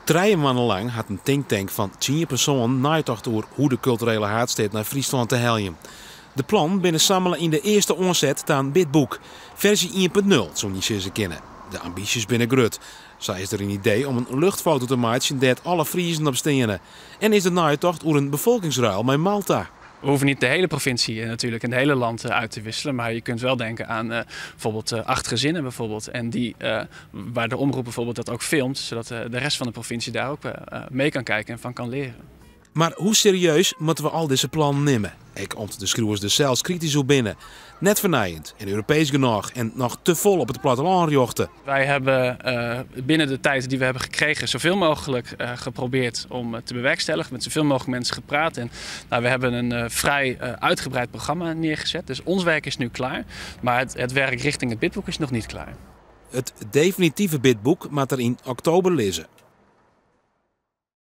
Trije moanne lang hat in tinktank fan tsien persoanen neitocht oer hoe de kulturele haadstêd nei Fryslân te heljen. De plannen binne sammele yn de earste oanset ta in bidboek. Ferzje 1.0, soene je sizze kinne. De ambysjes binne grut. Sa is der in idee om in luchtfoto te meitsjen dêr't alle Friezen op steane. En is der neitocht oer in befolkingsruil mei Malta. We hoeven niet de hele provincie natuurlijk en het hele land uit te wisselen. Maar je kunt wel denken aan bijvoorbeeld acht gezinnen bijvoorbeeld. En die, waar de omroep bijvoorbeeld dat ook filmt. Zodat de rest van de provincie daar ook mee kan kijken en van kan leren. Mar hoe serieus moatte we al dizze plannen nimme? Ek om't de skriuwers der sels kritysk oer binne. Net fernijend en Europeesk genôch en noch te folle op it plattelân rjochte. Wij hebben binnen de tijd die we hebben gekregen zoveel mogelijk geprobeerd om te bewerkstelligen. Met zoveel mogelijk mensen gepraat. En nou, we hebben een vrij uitgebreid programma neergezet. Dus ons werk is nu klaar. Maar het werk richting het bidboek is nog niet klaar. It definitive bidboek moat der yn oktober lizze.